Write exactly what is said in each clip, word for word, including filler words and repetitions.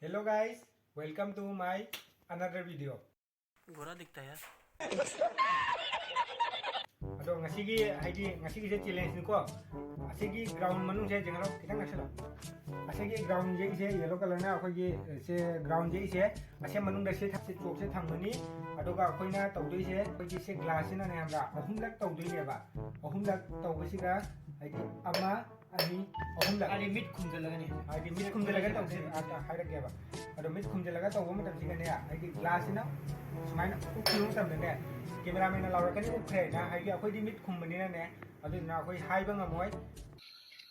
Hello guys, welcome to my another video. बुरा दिखता है यार. ꯑꯗꯣ ꯉꯁꯤꯒꯤ, ꯍꯥꯏꯗꯤ ꯉꯁꯤꯒꯤꯁꯦ challengeꯅꯤꯀꯣ. ꯑꯁꯤꯒꯤ ground ꯃꯅꯨꯡꯁꯦ ꯌꯦꯡꯍꯜꯂꯣ, ꯈꯤꯇꯪ ꯅꯛꯁꯜꯂꯣ. ꯑꯁꯤꯒꯤ ground ꯌꯦꯛꯏꯁꯦ, yellow colourꯅ ꯑꯩꯈꯣꯏꯒꯤ, ꯑ, ꯁꯦ ground ꯌꯦꯛꯏꯁꯦ, ꯑꯁꯤ ꯃꯅꯨꯡꯗ ꯁꯤ ꯊ-, ꯁꯤ chalkꯁꯦ ꯊꯝꯒꯅꯤ. ꯑꯗꯨꯒ ꯑꯩꯈꯣꯏꯅ ꯇꯧꯗꯣꯏꯁꯦ, ꯑꯩꯈꯣꯏꯒꯤ ꯁꯤ glassꯁꯤꯅꯅꯦ ꯈꯪꯕ꯭ꯔꯥ, ꯑꯍꯨꯝꯂꯛ ꯇꯧꯗꯣꯏꯅꯦꯕ. ꯑꯍꯨꯝꯂꯛ ꯇꯧꯕꯁꯤꯗ, ꯍꯥꯏꯗꯤ ꯑꯃ, ꯑꯅꯤ, ꯑꯍꯨꯝꯂꯛ. ꯍꯥꯏꯗꯤ ꯃꯤꯠ ꯈꯨꯝꯖꯤꯜꯂꯒꯅꯤ. ꯍꯥꯏꯗꯤ ꯃꯤꯠ ꯈꯨꯝꯖꯤꯜꯂꯒ ꯇꯧꯁꯦ, ꯑ, ꯑ, ꯍꯥꯏꯔꯛꯀꯦꯕ. ꯑꯗꯣ ꯃꯤꯠ ꯈꯨꯝꯖꯤꯜꯂꯒ ꯇꯧꯕ ꯃꯇꯝꯁꯤꯗꯅꯦ, ꯍꯥꯏꯗꯤ glassꯁꯤꯅ ꯁꯨꯃꯥꯏꯅ ꯎꯞꯈꯤꯕ ꯃꯇꯝꯗꯅꯦ, cameramanꯅ ꯂꯥꯎꯔꯛꯀꯅꯤ, "ꯎꯞꯈ꯭ꯔꯦꯅ", ꯍꯥꯏꯗꯤ ꯑꯩꯈꯣꯏꯗꯤ ꯃꯤꯠ ꯈꯨꯝꯕꯅꯤꯅꯅꯦ, ꯑꯗꯨꯗꯨꯅ ꯑꯩꯈꯣꯏ ꯍꯥꯏꯕ ꯉꯝꯃꯣꯏ꯫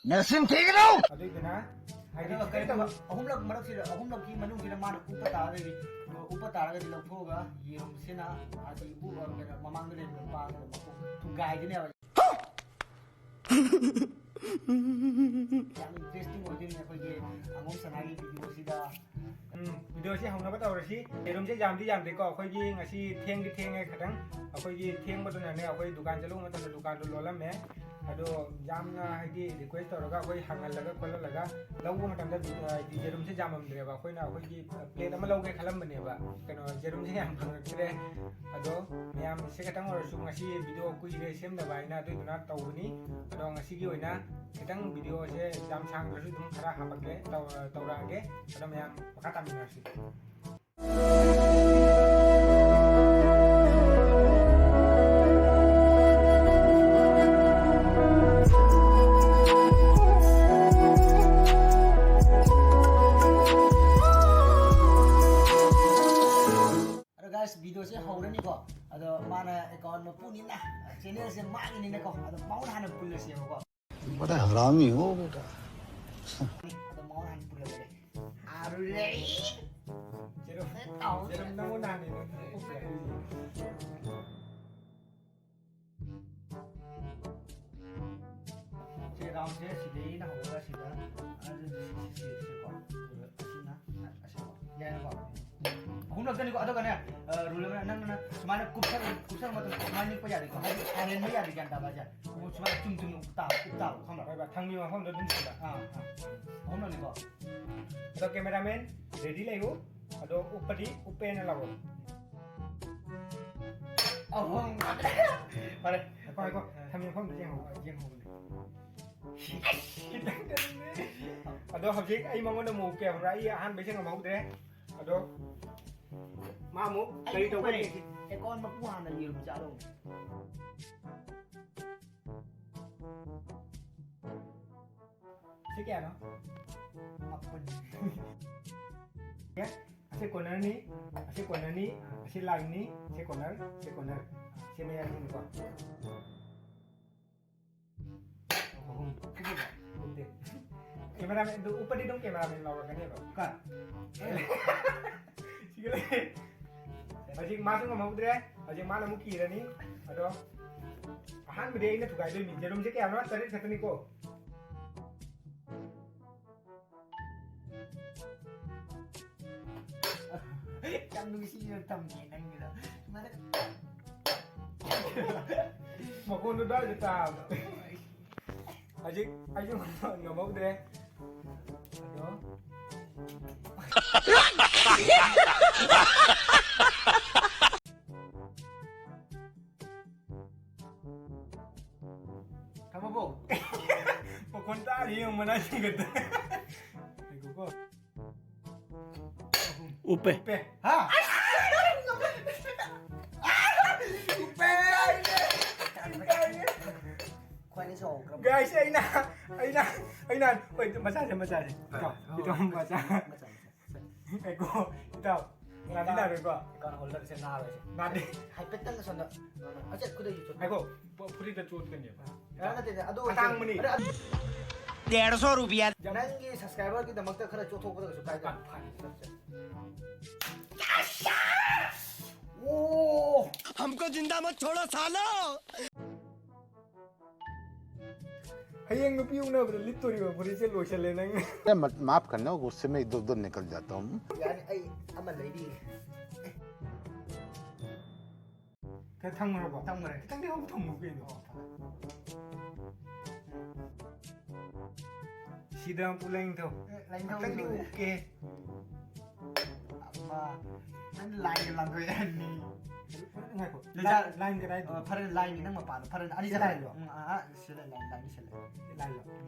ꯅꯆꯤꯟ ꯊꯤꯒꯅꯨ! ꯑꯗꯨꯏꯗꯨꯅ, ꯍꯥꯏꯗꯤ ꯑꯗꯨꯒ ꯈꯤꯇꯪ ꯀꯔꯤꯒꯨꯝꯕ ꯇꯧ- ꯑꯍꯨꯝꯂꯛ ꯃꯔꯛꯁꯤꯗ, ꯑꯍꯨꯝꯂꯛꯀꯤ ꯃꯅꯨꯡꯁꯤꯗ ꯃꯥꯅ ꯎꯞꯄ ꯇꯥꯔꯒꯗꯤ, ꯎꯞꯄ ꯇꯥꯔꯒꯗꯤ ꯂꯧꯊꯣꯛꯑꯒ ꯌꯦꯔꯨꯝꯁꯤꯅ, ꯍꯥꯏꯗꯤ ꯎꯞꯄ, ꯀꯩꯅꯣ, ꯃꯃꯥꯡꯗ ꯂꯩꯕ ꯅꯨꯄꯥꯗꯨꯅ ꯃꯀꯣꯛ ꯊꯨꯒꯥꯏꯗꯣꯏꯅꯦꯕ꯫ ꯌꯥꯝ interesting ꯑꯣꯏꯗꯣꯏꯅꯦ ꯑꯩꯈꯣꯏꯒꯤ ꯑꯉꯧ ꯁꯅꯥꯒꯤ videoꯁꯤꯗ꯫ ꯎꯝ, videoꯁꯤ ꯍꯧꯅꯕ ꯇꯧꯔꯁꯤ꯫ ꯌꯦꯔꯨꯝꯁꯦ ꯌꯥꯝꯗꯤ ꯌꯥꯝꯗꯦꯀꯣ, ꯑꯩꯈꯣꯏꯒꯤ ꯉꯁꯤ ꯊꯦꯡꯗꯤ ꯊꯦꯡꯉꯦ ꯈꯤꯇꯪ꯫ ꯑꯩꯈꯣꯏꯒꯤ ꯊꯦꯡꯕꯗꯨꯅꯅꯦ, ꯑꯩꯈꯣꯏ ꯗꯨꯀꯥꯟ ꯆꯠꯂꯨꯕ ꯃꯇꯝꯗ ꯗꯨꯀꯥꯟꯗꯣ ꯂꯣꯜꯂꯝꯃꯦ꯫ ꯑꯗꯣ ꯌꯥꯝꯅ, ꯍꯥꯏꯗꯤ, request ꯇꯧꯔꯒ ꯑꯩꯈꯣꯏ ꯍꯪꯍꯜꯂꯒ ꯈꯣꯠꯍꯜꯂꯒ ꯂꯧꯕ ꯃꯇꯝꯗ, ꯍꯥꯏꯗꯤ, ꯌꯦꯔꯨꯝꯁꯦ ꯌꯥꯝꯃꯝꯗ꯭ꯔꯦꯕ꯫ ꯑꯩꯈꯣꯏꯅ ꯑꯩꯈꯣꯏꯒꯤ plate ꯑꯃ ꯂꯧꯒꯦ ꯈꯜꯂꯝꯕꯅꯦꯕ, ꯀꯩꯅꯣ, ꯌꯦꯔꯨꯝꯁꯦ ꯌꯥꯝ ꯐꯪꯉꯛꯇ꯭ꯔꯦ꯫ ꯑꯗꯣ ꯃꯌꯥꯝ ꯁꯤ ꯈꯛꯇꯪ ꯑꯣꯏꯔꯁꯨ, ꯉꯁꯤ video ꯀꯨꯏꯔꯦ ꯁꯦꯝꯗꯕ ꯍꯥꯏꯅ, ꯑꯗꯨꯏꯗꯨꯅ ꯇꯧꯕꯅꯤ꯫ ꯑꯗꯣ ꯉꯁꯤꯒꯤ ꯑꯣꯏꯅ ꯈꯤꯇꯪ videoꯁꯦ ꯌꯥꯝ ꯁꯥꯡꯗ꯭ꯔꯁꯨ ꯑꯗꯨꯝ ꯈꯔ ꯍꯥꯄꯛꯀꯦ, ꯇꯧ-, ꯇꯧꯔꯛꯑꯒꯦ꯫ ꯑꯗꯣ ꯃꯌꯥꯝ ꯃꯈꯥ ꯇꯥꯃꯤꯟꯅꯔꯁꯤ꯫ ꯑꯗꯣ guys, videoꯁꯦ ꯍꯧꯔꯅꯤꯀꯣ꯫ ꯑꯗꯣ ꯃꯥꯅ account ꯃꯄꯨꯅꯤꯅ, channelꯁꯦ ꯃꯥꯒꯤꯅꯤꯅꯀꯣ꯫ ꯑꯗꯣ ꯃꯉꯣꯟꯗ ꯍꯥꯟꯅ ꯄꯨꯜꯂꯁꯦꯕꯀꯣ꯫ ꯕꯗꯥ ꯍꯔꯥꯃꯤ ꯍꯣ ꯕꯦꯇꯥ꯫ ꯑꯗꯣ ꯃꯉꯣꯟꯗ ꯍꯥꯟꯅ ꯄꯨꯜꯂꯁꯦ꯫ Are you ready? ꯌꯦꯔꯨꯝ, ꯌꯦꯔꯨꯝ ꯅꯪꯉꯣꯟꯗ ꯍꯥꯟꯅ ꯌꯦꯔꯨꯝ ꯄꯨꯜꯂꯁꯦ꯫ ꯁꯤ roundꯁꯦ ꯁꯤꯗꯩꯅ ꯍꯧꯔꯒ ꯁꯤꯗ, ꯑꯗꯨ ꯁꯤ, ꯁꯤ, ꯁꯤ, ꯁꯤꯀꯣ꯫ ꯑꯗꯨꯒ ꯑꯁꯤꯅ, ꯑꯁꯤꯀꯣ꯫ ꯌꯥꯏꯅꯀꯣ? ꯑꯍꯨꯝꯂꯛꯇꯅꯤꯀꯣ꯫ ꯑꯗꯨꯒꯅꯦ, ꯑ, rule ꯑꯃꯅ ꯅꯪꯅ ꯁꯨꯃꯥꯏꯅ ꯀꯨꯞꯁꯜ-, ꯀꯨꯞꯁꯜꯂ ꯃꯇꯝꯗ ꯁꯨꯃꯥꯏꯅ ꯅꯤꯛꯄ ꯌꯥꯗꯦꯀꯣ꯫ ꯍꯥꯏꯗꯤ ꯍꯦꯟꯕ ꯌꯥꯗꯦ, ꯒ꯭ꯌꯥꯟ ꯇꯥꯕ ꯍꯥꯏꯁꯦ꯫ ꯁꯨꯃꯥꯏꯅ ꯆꯨꯝ ꯆꯨꯝꯅ ꯎꯞ ꯇꯥꯕ, ꯎꯞ ꯇꯥꯕ, ꯈꯪꯕ꯭ꯔꯥ? ꯍꯣꯏ ꯕꯥ, ꯊꯝꯃꯤꯕ ꯃꯐꯝꯗ ꯑꯗꯨꯝ ꯁꯤꯗ꯫ ꯑꯥ, ꯑꯥ꯫ ꯑꯍꯨꯝꯂꯛꯅꯤꯀꯣ꯫ ꯑꯗꯣ cameraman, Ready ꯂꯩꯌꯨ꯫ ꯑꯗꯣ ꯎꯞꯄꯗꯤ ꯎꯞꯄꯦꯅ ꯂꯧꯔꯣ꯫ ꯑꯍꯨꯝ꯫ ꯐꯔꯦ꯫ ꯉꯥꯏꯈꯣ, ꯉꯥꯏꯈꯣ꯫ ꯊꯝꯃꯤ ꯃꯐꯝꯗꯨ ꯌꯦꯡꯍꯧ-, ꯌꯦꯡꯍꯧꯕꯅꯦ꯫ ꯈꯤꯇꯪ ꯀꯟꯕꯅꯦ꯫ ꯑꯗꯣ ꯍꯧꯖꯤꯛ ꯑꯩ ꯃꯉꯣꯟꯗ ꯑꯃꯨꯛ ꯎꯞꯀꯦ, ꯈꯪꯕ꯭ꯔꯥ? ꯑꯩ ꯑꯍꯥꯟꯕꯩꯁꯦ ꯉꯝꯍꯧꯗ꯭ꯔꯦ꯫ ꯑꯗꯣ ꯃꯥ ꯑꯃꯨꯛ ꯑꯩ ꯀꯔꯤ ꯇꯧꯕ ꯎꯞꯄꯅꯦ꯫ ꯌꯦꯡꯁꯤ꯫ ꯑꯦꯀꯥꯎꯟ ꯃꯄꯨ ꯍꯥꯟꯅ ꯌꯦꯔꯨꯝ ꯆꯥꯔꯣ꯫ ꯁꯤ ꯀꯌꯥꯅꯣ? ꯃꯥꯄꯟ꯫ ꯑꯦ, ꯑꯁꯤ cornerꯅꯤ, ꯑꯁꯤ cornerꯅꯤ, ꯑꯁꯤ lineꯅꯤ, ꯁꯤ corner, ꯁꯤ corner꯫ ꯁꯤ ꯃꯌꯥꯏꯁꯤꯅꯤꯀꯣ꯫ ꯑꯍꯨꯝ꯫ ꯎꯞꯄꯗꯤ? ꯎꯞꯇꯦ꯫ Cameraman, ꯑꯗꯨ ꯎꯞꯄꯗꯤ ꯑꯗꯨꯝ cameraman ꯂꯥꯎꯔꯛꯀꯅꯦꯕ꯫ ꯀ? ꯁꯤꯒ ꯂꯩ꯫ ꯍꯧꯖꯤꯛ ꯃꯥꯁꯨ ꯉꯝꯍꯧꯗ꯭ꯔꯦ꯫ ꯍꯧꯖꯤꯛ ꯃꯥꯅ ꯑꯃꯨꯛ ꯀꯤꯔꯅꯤ꯫ ꯑꯗꯣ ꯑꯍꯥꯟꯕꯗꯤ ꯑꯩꯅ ꯊꯨꯒꯥꯏꯗꯣꯏꯅꯤ꯫ ꯌꯦꯔꯨꯝꯁꯦ ꯀꯌꯥꯅꯣ? ꯇꯔꯦꯠ ꯈꯛꯇꯅꯤꯀꯣ꯫ ꯌꯥꯝ ꯅꯨꯡꯁꯤꯅ ꯇꯝꯃꯦ ꯅꯪꯒꯤꯗꯣ꯫ ꯁꯨꯃꯥꯏꯅ ꯃꯈꯣꯟꯗꯣ ꯑꯗꯨꯋꯥꯏꯗ ꯇꯥꯕ꯫ ꯍꯧꯖꯤꯛ ꯑꯩꯁꯨ ꯉꯝꯍꯧꯗ꯭ꯔꯦ꯫ ꯑꯗꯣ꯫ ꯊꯝꯃꯕꯣ? ꯃꯈꯣꯟ ꯇꯥꯔꯤ ꯌꯦꯡꯉꯨ, ꯃꯅꯥ ꯆꯤꯡꯈꯠꯇ꯫ ꯉꯥꯏꯈꯣꯀꯣ꯫ ꯎꯞꯄꯦ꯫ ꯎꯞꯄꯦ꯫ ꯍꯥ? ꯎꯞꯄꯦ ꯍꯥꯏꯅꯦ꯫ ꯈ꯭ꯋꯥꯏꯅꯤ ꯁꯥꯎꯈ꯭ꯔꯕ? Guys, ꯑꯩꯅ, ꯑꯩꯅ, ꯑꯩꯅ, ꯍꯣꯏ, ꯃꯆꯥꯁꯦ, ꯃꯆꯥꯁꯦ꯫ ꯏꯇꯥꯎ, ꯍꯣꯏ, ꯏꯇꯥꯎ, ꯍꯣꯏ, ꯃꯆꯥ꯫ ꯃꯆꯥ, ꯃꯆꯥ꯫ ꯉꯥꯏꯈꯣ, ꯏꯇꯥꯎ, ꯅꯥꯗꯤ ꯅꯥꯔꯣꯏꯀꯣ? Account holderꯁꯦ ꯅꯥꯔꯣꯏꯁꯦ꯫ ꯅꯥꯗꯦ꯫ ꯍꯥꯏꯐꯦꯠꯇꯪ ꯁꯣꯝꯗ, ꯑꯁꯦ, ꯈꯨꯗꯩꯁꯨ ꯆꯣꯠ-, ꯉꯥꯏꯈꯣ, ꯐꯨ-, ꯐꯨꯔꯤꯠꯇ ꯆꯣꯠꯀꯅꯦꯕ꯫ ꯑ, ꯅꯠꯇꯦ, ꯅꯠꯇꯦ, ꯑꯗꯨ ꯑꯇꯥꯡꯕꯅꯤ꯫ ꯑꯗꯨ, ꯑꯗꯨ, ꯗꯦꯔ ꯁꯣ ꯔꯨꯄꯤꯌꯥ꯫ ꯅꯪꯒꯤ subscriberꯒꯤꯗꯃꯛꯇ ꯈꯔ ꯆꯣꯠꯊꯣꯛꯄꯗ ꯀꯩꯁꯨ ꯀꯥꯏꯗꯦ꯫ ꯑ, ꯐꯔꯦ꯫ ꯆꯠ, ꯆꯠ꯫ ꯑꯣ! हमको जिंदा मत छोड़ो सालो। ꯍꯌꯦꯡ ꯅꯨꯄꯤ ꯎꯅꯕꯗ ꯂꯤꯠꯇꯣꯔꯤꯕ ꯐꯨꯔꯤꯠꯁꯦ ꯂꯣꯏꯁꯜꯂꯦ ꯅꯪ꯫ मैं मत-, माफ करना, गुस्से में इधर उधर निकल जाता हूँ। ꯌꯥꯅꯤ, ꯑꯩ ꯑꯃ ꯂꯩꯕꯤꯒꯦ꯫ ꯈꯔ ꯊꯝꯈ꯭ꯔꯕꯣ? ꯊꯝꯈ꯭ꯔꯦ꯫ ꯈꯤꯇꯪꯗꯤ ꯍꯧ ꯊꯝꯃꯨ ꯀꯩꯅꯣ꯫ ꯑꯣ, ꯐꯔꯦ꯫ ꯁꯤꯗ ꯑꯃꯨꯛ ꯂꯥꯏꯅꯤꯡꯊꯧ꯫ ꯑꯦ, ꯂꯥꯏꯅꯤꯡꯊꯧ ꯈꯤꯇꯪꯗꯤ ꯂꯣꯏꯔꯦ꯫ ꯎꯞꯀꯦ꯫ ꯅꯪ ꯂꯥꯏꯟꯒ ꯂꯥꯟꯊꯣꯛꯑꯦ ꯍꯥꯏꯕꯅꯤ꯫ ꯉꯥꯏꯈꯣ꯫ ꯂꯤꯖꯥ-, ꯂꯥꯏꯟ, ꯂꯥꯏꯟ ꯀꯗꯥꯏꯗꯅꯣ? ꯑ, ꯐꯔꯦ, ꯂꯥꯏꯟꯒꯤ ꯅꯪ ꯃꯄꯥꯗꯣ꯫ ꯐꯔꯦ, ꯑꯅꯤ ꯁꯤ ꯆꯠꯂꯦ꯫ ꯂꯥꯏꯟꯂꯣ? ꯎꯝ, ꯑ, ꯑ, ꯁꯤ ꯂꯩ, ꯂꯥꯏꯟ, ꯂꯥꯏꯟ, ꯁꯤ ꯂꯩ꯫ ꯂꯥꯏꯟꯂꯣ?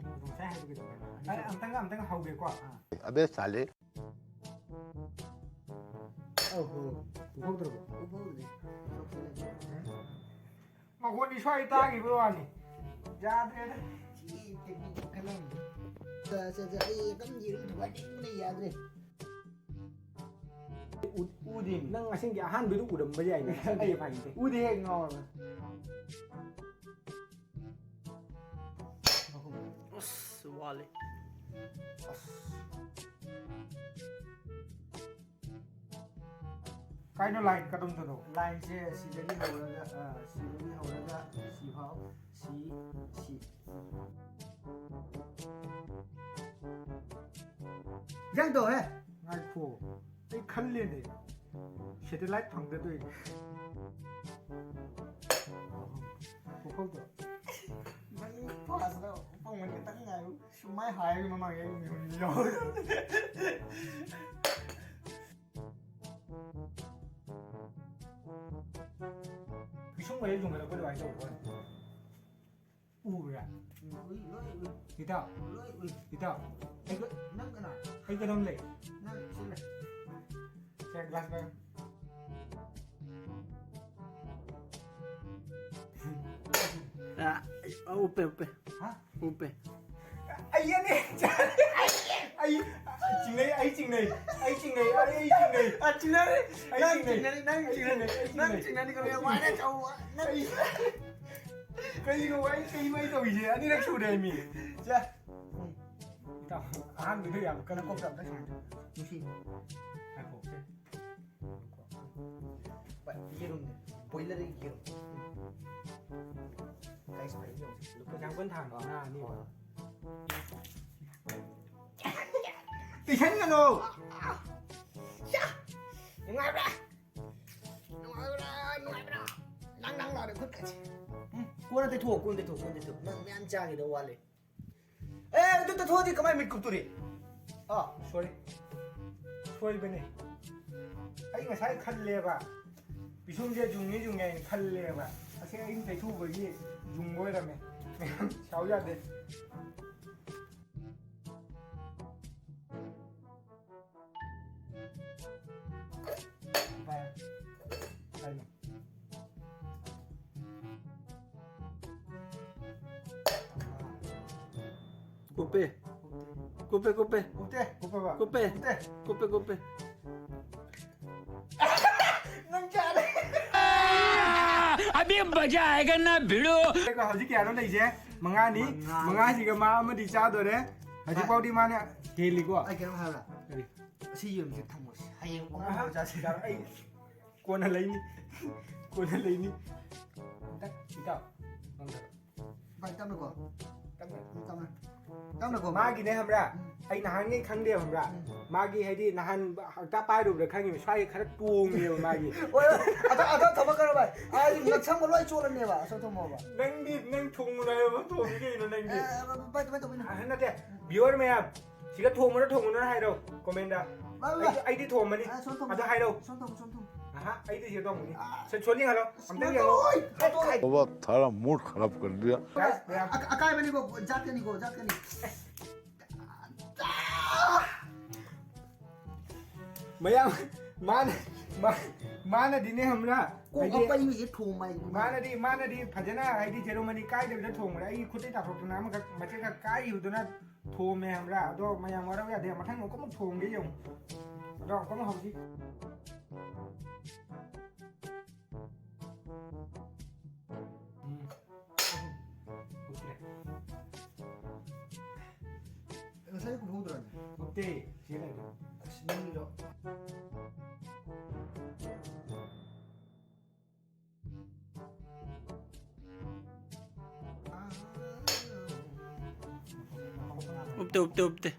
ꯉꯁꯥꯏ ꯍꯥꯏꯕ ꯀꯩꯗꯧꯒꯦ? ꯑꯅꯤ ꯑꯩ ꯆꯠꯂꯦ꯫ ꯑꯝꯇꯪꯒ, ꯑꯝꯇꯪꯒ ꯍꯧꯒꯦꯀꯣ꯫ ꯑ꯫ ꯑꯕꯦ ꯁꯥꯂꯦ꯫ ꯑꯧ, ꯍꯣ꯫ ꯎꯍꯧꯗ꯭ꯔꯕꯣ? ꯎꯍꯧꯗ꯭ꯔꯦ꯫ ꯃꯈꯣꯟꯗꯤ ꯁ꯭ꯋꯥꯏ ꯇꯥꯈꯤꯕ ꯋꯥꯅꯤ꯫ ꯌꯥꯗ꯭ꯔꯦꯗ꯫ ꯁꯤ ꯇꯦꯛꯅꯤꯛ ꯃꯈꯜ ꯑꯃꯅꯤ꯫ ꯁꯦ, ꯁꯦ, ꯁꯦ, ꯑꯩ ꯀꯟꯅ ꯌꯦꯡꯉꯤ, ꯊꯨꯒꯥꯏꯅꯤꯡꯕꯅ ꯌꯥꯗ꯭ꯔꯦ꯫ ꯎ-, ꯎꯗꯦ꯫ ꯅꯪ ꯑꯁꯦꯡꯒꯤ ꯑꯍꯥꯟꯕꯗꯨ ꯎꯔꯝꯕ ꯌꯥꯏꯅꯦ꯫ ꯑꯁꯦꯡꯒꯤ ꯑꯩ ꯐꯥꯏꯟꯁꯦ꯫ ꯎꯗꯦꯍꯦ, ꯉꯥꯎꯔꯕ꯫ ꯑꯁ, ꯋꯥꯠꯂꯤ꯫ ꯑꯁ꯫ ꯀꯥꯏꯅꯣ ꯂꯥꯏꯟ ꯀꯗꯣꯝꯗꯅꯣ? ꯂꯥꯏꯟꯁꯦ ꯁꯤꯗꯒꯤ ꯍꯧꯔꯒ, ꯑ, ꯁꯤꯗꯒꯤ ꯍꯧꯔꯒ ꯁꯤꯐꯥꯎ, ꯁꯤ, ꯁꯤ꯫ ꯌꯥꯡ ꯇꯧꯍꯦ꯫ ꯉꯥꯏꯈꯣ, ꯑꯩ ꯈꯜꯂꯦꯅꯦ꯫ ꯁꯦꯇꯦꯂꯥꯏꯠ ꯐꯪꯗꯗꯣꯏꯅꯦ꯫ ꯄꯨꯈꯧꯗꯣ꯫ ꯅꯪ ꯐꯥꯁꯇ ꯎꯄꯪ ꯃꯅꯤ ꯈꯤꯇꯪ ꯉꯥꯏꯌꯨ꯫ ꯁꯨꯃꯥꯏ ꯍꯥꯏꯔꯒ ꯃꯃꯥꯡꯒꯤ ꯑꯩ ꯃꯤꯍꯨꯟ ꯌꯥꯎꯔꯦ꯫ ꯄꯤꯁꯨꯝ ꯃꯔꯤ ꯌꯨꯡꯈꯠꯂꯛꯄ ꯑꯗꯨꯃꯥꯏꯅ ꯇꯧꯕ ꯋꯥꯅꯤ꯫ ꯎꯕ꯭ꯔꯥ? ꯎꯝ, ꯎꯏ, ꯂꯣꯏ ꯎꯏ꯫ ꯏꯇꯥꯎ꯫ ꯂꯣꯏ ꯎꯏ꯫ ꯏꯇꯥꯎ꯫ ꯑꯩ ꯀ-, ꯅꯪ ꯀꯅꯥ? ꯑꯩ ꯀꯗꯣꯝ ꯂꯩ? ꯅꯪ ꯁꯤ ꯂꯩ꯫ ꯁꯦ, ꯒ꯭ꯂꯥꯁ ꯄꯥꯏꯌꯨ꯫ ꯑ, ꯑ, ꯎꯞꯄꯦ, ꯎꯞꯄꯦ꯫ ꯍꯥ? ꯎꯞꯄꯦ꯫ ꯑꯩ ꯌꯦꯠꯂꯦ꯫ ꯑꯩ, ꯑꯩ ꯆꯤꯡꯅꯩ, ꯑꯩ ꯆꯤꯡꯅꯩ, ꯑꯩ ꯆꯤꯡꯅꯩ, ꯑꯩ, ꯑꯩ ꯆꯤꯡꯅꯩ꯫ ꯑ, ꯆꯤꯡꯅꯔꯦ꯫ ꯑꯩ ꯅꯪ ꯆꯤꯡꯅꯩ꯫ ꯆꯤꯡꯅꯔꯦ, ꯅꯪ ꯑꯩ ꯆꯤꯡꯅꯔꯦ꯫ ꯆꯤꯡꯅꯩ, ꯑꯩ ꯅꯪ ꯆꯤꯡꯅꯩ꯫ ꯆꯤꯡꯅꯅꯤ ꯀꯩꯅꯣ, ꯌꯥꯝ ꯋꯥꯏꯅ ꯇꯧꯕ꯫ ꯅꯪ ꯑꯩ ꯀꯩꯅꯣ, ꯑꯩ ꯀꯩꯅꯣ ꯑꯩ ꯇꯧꯔꯤꯁꯦ? ꯑꯅꯤꯔꯛ ꯁꯨꯔꯦ ꯃꯤ꯫ ꯁꯦ꯫ ꯏꯇꯥꯎ, ꯑꯍꯥꯟꯕꯗ ꯌꯥꯝ ꯀꯟꯅ ꯀꯣꯛꯇ ꯑꯝꯇ ꯁꯥꯟꯅ꯫ ꯅꯨꯡꯁꯤ꯫ ꯉꯥꯏꯈꯣ, ꯁꯦ꯫ ꯚꯥꯏ, ꯌꯦꯔꯨꯝꯅꯦ꯫ ꯕꯣꯏꯂꯔꯒꯤ ꯌꯦꯔꯨꯝ꯫ ꯒꯥꯏꯁ, ꯚꯥꯏ, ꯌꯦꯡꯉꯨꯁꯦ꯫ ꯂꯨꯄꯥ ꯌꯥꯝ ꯀꯟꯅ ꯊꯥꯡꯉꯣ, ꯉꯥ ꯑꯅꯤ꯫ ꯇꯩꯁꯟꯒꯅꯣ! ꯌꯥ! ꯅꯨꯡꯉꯥꯏꯕ꯭ꯔꯥ? ꯅꯨꯡꯉꯥꯏꯕ꯭ꯔꯥ? ꯅꯨꯡꯉꯥꯏꯕ꯭ꯔꯥ? ꯅꯪ, ꯅꯪ ꯂꯥꯎꯔꯦ ꯈꯨꯠꯀꯁꯦ꯫ ꯎꯝ, ꯀꯣꯟꯅ ꯇꯩꯊꯣꯛꯑꯣ, ꯀꯣꯟꯅ ꯇꯩꯊꯣꯛꯑꯣ, ꯀꯣꯟꯅ ꯇꯩꯊꯣꯛꯑꯣ꯫ ꯅꯪ ꯃꯌꯥꯝ ꯆꯥꯈꯤꯗꯧ ꯋꯥꯠꯂꯤ꯫ ꯑꯦ, ꯑꯗꯨ ꯇꯩꯊꯣꯛꯑꯗꯤ ꯀꯃꯥꯏ ꯃꯤꯠ ꯀꯨꯞꯇꯣꯔꯤ? ꯑꯥ, ꯁꯣꯔꯤ꯫ ꯁꯣꯏꯕꯅꯦ꯫ ꯑꯩ ꯉꯁꯥꯏ ꯈꯜꯂꯦꯕ, ꯄꯤꯁꯨꯝꯁꯦ ꯌꯨꯡꯉꯦ ꯌꯨꯡꯉꯦ ꯍꯥꯏꯅ ꯈꯜꯂꯦꯕ꯫ ꯑꯁꯤ ꯑꯩꯅ ꯇꯩꯊꯣꯛꯎꯕꯒꯤ ꯌꯨꯡꯕ ꯑꯣꯏꯔꯝꯃꯦ꯫ ꯃꯌꯥꯝ ꯁꯥꯎ ꯌꯥꯗꯦ꯫ ꯚꯥꯏ, ꯀꯩꯅꯣ? ꯀꯨꯞꯄꯦ꯫ ꯀꯨꯞꯄꯦ, ꯀꯨꯞꯄꯦ꯫ ꯀꯨꯞꯇꯦ, ꯀꯨꯞꯄꯕ? ꯀꯨꯞꯄꯦ꯫ ꯀꯨꯞꯇꯦ꯫ ꯀꯨꯞꯄꯦ, ꯀꯨꯞꯄꯦ꯫ ꯅꯪ ꯆꯥꯔꯦ꯫ ꯑꯕꯤ ꯃꯖꯥ ꯑꯥꯌꯦꯒꯥ ꯅꯥ ꯚꯤꯗꯨ꯫ ꯍꯧꯖꯤꯛ ꯀꯌꯥꯅꯣ ꯂꯩꯁꯦ? ꯃꯉꯥꯅꯤ꯫ ꯃꯉꯥ꯫ ꯃꯉꯥꯁꯤꯒ ꯃꯥ ꯑꯃꯗꯤ ꯆꯥꯗꯣꯔꯦ꯫ ꯍꯧꯖꯤꯛ ꯐꯥꯎꯗꯤ ꯃꯥꯅ ꯍꯦꯜꯂꯤꯀꯣ꯫ ꯑꯩ ꯀꯩꯅꯣꯝ ꯍꯥꯏꯕ꯭ꯔꯥ? ꯀꯔꯤ? ꯑꯁꯤ ꯌꯦꯔꯨꯝꯁꯦ ꯊꯝꯃꯣꯁꯤ꯫ ꯍꯌꯦꯡ ꯑꯃꯨꯛ ꯑꯍ, ꯆꯥꯁꯤ꯫ ꯌꯥꯔꯣꯏ, ꯑꯩ ꯀꯣꯟꯅ ꯂꯩꯅꯤ꯫ ꯀꯣꯟꯅ ꯂꯩꯅꯤ꯫ ꯏꯇꯥꯎ, ꯏꯇꯥꯎ, ꯅꯪ ꯚꯥꯏ, ꯇꯞꯅꯀꯣ꯫ ꯇꯞꯅ꯫ ꯇꯞꯅ꯫ ꯇꯞꯅꯀꯣ꯫ ꯃꯥꯒꯤꯅꯦ ꯈꯪꯕ꯭ꯔꯥ? ꯎꯝ꯫ ꯑꯩ ꯅꯍꯥꯟꯉꯩ ꯈꯪꯗꯦ ꯈꯪꯕ꯭ꯔꯥ? ꯎꯝ꯫ ꯃꯥꯒꯤ ꯍꯥꯏꯗꯤ ꯅꯍꯥꯟ ꯍꯞꯇꯥ ꯄꯥꯏꯔꯨꯕ꯭ꯔꯥ ꯈꯪꯉꯤꯕ, ꯁ꯭ꯋꯥꯏ ꯈꯔ ꯇꯣꯡꯉꯦꯕ ꯃꯥꯒꯤ꯫ ꯍꯣꯏ, ꯍꯣꯏ꯫ ꯑꯗꯣ, ꯑꯗꯣ ꯊꯝꯃꯣ ꯀꯩꯅꯣ ꯚꯥꯏ? ꯑꯩ ꯉꯛꯁꯝꯒ ꯂꯣꯏ ꯆꯣꯠꯂꯅꯦꯕ꯫ ꯑꯁꯣꯝ ꯊꯝꯃꯣꯕ꯫ ꯅꯪꯗꯤ, ꯅꯪ ꯊꯣꯡꯉꯨ ꯍꯥꯏꯕ ꯊꯣꯡꯉꯤ ꯀꯩꯅꯣ ꯅꯪꯗꯤ? ꯑꯦ, ꯑꯦ, ꯚꯥꯏ, ꯑꯗꯨꯃꯥꯏꯅ ꯇꯧꯕꯩꯅꯦ꯫ ꯑꯍ, ꯅꯠꯇꯦ꯫ Viewer ꯃꯌꯥꯝ, ꯁꯤꯒ ꯊꯣꯡꯕ꯭ꯔꯥ ꯊꯣꯡꯉꯨꯅꯨ ꯍꯥꯏꯔꯣ comment꯫ ꯚꯥꯏ, ꯚꯥꯏ꯫ ꯑꯩꯗꯤ, ꯑꯩꯗꯤ ꯊꯣꯡꯕꯅꯤ꯫ ꯑ, ꯁꯣꯝ ꯊꯝꯃꯣ꯫ ꯑꯗꯣ ꯍꯥꯏꯔꯣ꯫ ꯁꯣꯝ ꯊꯝꯃꯣ, ꯁꯣꯝ ꯊꯝꯃꯣ꯫ ꯑꯍ, ꯑꯩꯗꯤ ꯁꯤꯒ ꯊꯣꯡꯕꯅꯤ꯫ ꯑ꯫ ꯁꯦ, ꯁꯣꯂꯤ ꯍꯜꯂꯣ꯫ ꯑꯁ, ꯑꯝꯇꯪ ꯌꯦꯡꯉꯣ꯫ ꯂꯣꯏ꯫ ꯊꯕꯛ ꯊꯥꯔ mood ꯈꯔꯥꯕ ꯀꯔ ꯗꯤꯌꯥ꯫ Guys, ꯃꯌꯥꯝ꯫ ꯑ-, ꯑꯀꯥꯏꯕꯅꯤꯀꯣ, ꯖꯥꯠꯀꯅꯤꯀꯣ, ꯖꯥꯠꯀꯅꯤ꯫ ꯃꯌꯥꯝ, ꯃꯥꯅ, ꯃꯥ-, ꯃꯥꯅꯗꯤꯅꯦ ꯈꯪꯕ꯭ꯔꯥ? ꯀꯣꯛ ꯍꯥꯏꯗꯤ, ꯑꯄꯩꯕꯁꯦ ꯊꯣꯡꯕ ꯍꯥꯏꯕ꯫ ꯃꯥꯅꯗꯤ, ꯃꯥꯅꯗꯤ ꯐꯖꯅ ꯍꯥꯏꯗꯤ ceremony ꯀꯥꯏꯗꯕꯤꯗ ꯊꯣꯡꯕꯅꯦ꯫ ꯑꯩꯒꯤ ꯈꯨꯠꯇꯩ ꯇꯥꯊꯣꯛꯇꯅ ꯑꯃꯈꯛ ꯃꯆꯦꯠ ꯈꯛ ꯀꯥꯏꯈꯤꯕꯗꯨꯅ ꯊꯣꯝꯃꯦ ꯈꯪꯕ꯭ꯔꯥ? ꯑꯗꯣ ꯃꯌꯥꯝ ꯋꯥꯔꯧ ꯌꯥꯗꯦ꯫ ꯃꯊꯪ ꯑꯃꯨꯛꯀ ꯑꯃꯨꯛ ꯊꯣꯡꯒꯦ ꯌꯦꯡꯉꯨ꯫ ꯑꯗꯣ ꯑꯃꯨꯛꯀ ꯑꯃꯨꯛ ꯍꯧꯁꯤ꯫ ꯎꯝ꯫ ꯀꯨꯞꯇ꯭ꯔꯦ꯫ ꯉꯁꯥꯏ ꯀꯨꯞꯍꯧꯗ꯭ꯔꯅꯦ? ꯀꯨꯞꯇꯦ, ꯁꯤ ꯂꯩꯔꯦ꯫ ꯑꯁ, ꯅꯪꯒꯤꯗꯣ꯫ ꯎꯞꯇꯦ, ꯎꯞꯇꯦ, ꯎꯞꯇꯦ꯫